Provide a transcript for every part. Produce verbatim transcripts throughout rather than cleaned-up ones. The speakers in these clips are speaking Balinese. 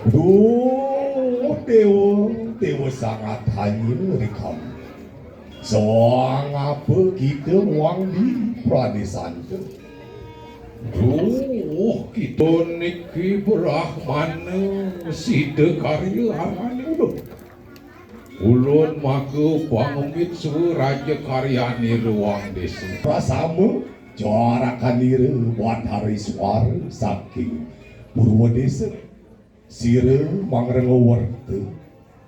Duh, Déwa, Déwa sangat hanya rikam. Soang apa kita wang di pradesanta? Duh, kita niki Brahmana sida karya arane ulun. Ulun maka pangemit suaraja karyane ruang desa. Prasama jarakanira Batara Iswara saking Purwa Desa. Sira mangrenga werta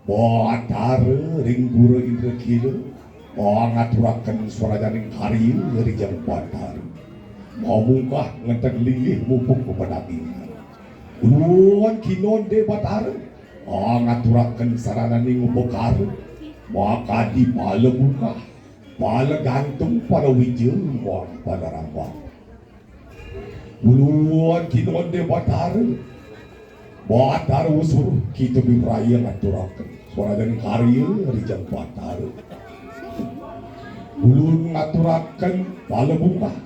Batara ring Pura Indrakila, ngaturaken swarajaning karya rijeng Batara. Mamungkah ngenteg linggih mupuk pepedagingan. Uluan kinon de Batara, ngaturaken sarananing upakara, makadi pala bungkah, pala gantung, pala wija, muang pala rambat. Uluan kinon de Batara, Batara usur kita bibraya ngaturaken swarajan karya rijeng Batara. Ulun ngaturaken pala bungkah,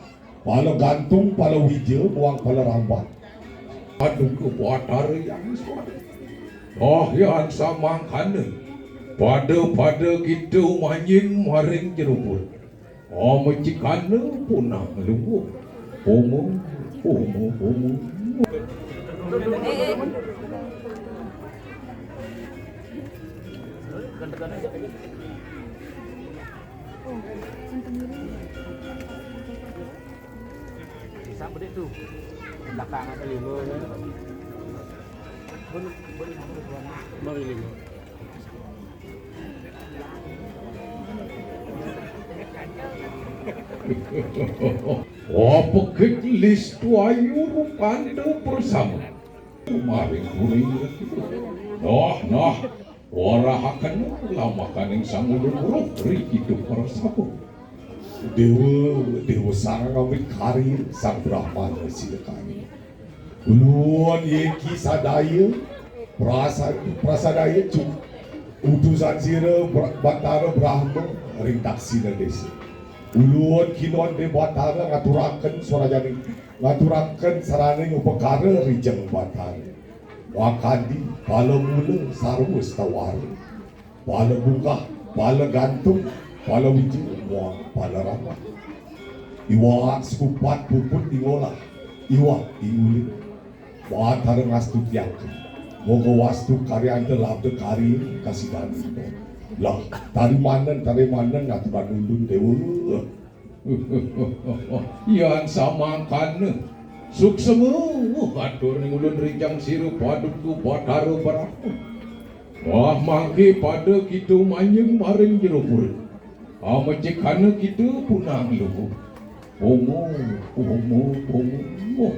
pala gantung, pala wija, muang pala rambat. Aduh, ke Batara yang suara. Doh, yan samangkana. Pada-pada kita manjing maring jero pura. Amecikana punang luwung. Pomo, pomo, pomo. Bisa bedik tuh. Belakang ada lima. Beri lima. Wah, pekit lis tuayu rupanta bersama. Maring kuring. Nah, nah, warahaken lamakaning sang ulun ruh ri kita prasama. Dewa, Dewa Sang Amit Kari, Sang Brahmana Silekani. Ulun yeki sadaya prasa-, prasadaya cu-, utusan sira Bra-, Batara Brahma ring Daksina Desa. Ulun kinon de Batara ngaturaken swarajaning, ngaturaken saraning upakara rijeng Batara. Makadi pala mula sarwa stawara. Pala bungkah, pala gantung, pala wija, muang pala rambat. Iwak sekupat puput ing olah, iwak ing uli. Batara ngastutiaken. Moga wastu karyanta labda kari kasidaning. Lah, tarimanen, tarimanen ngaturan ulun, Dewa. Yan samangkana. Suksema atur ning ulun rijang sira Paduka Batara Brahma. Wah, mangke pada kita manjing maring jero pura. Amecikana kita punang luwung. Pomo, pomo, pomo.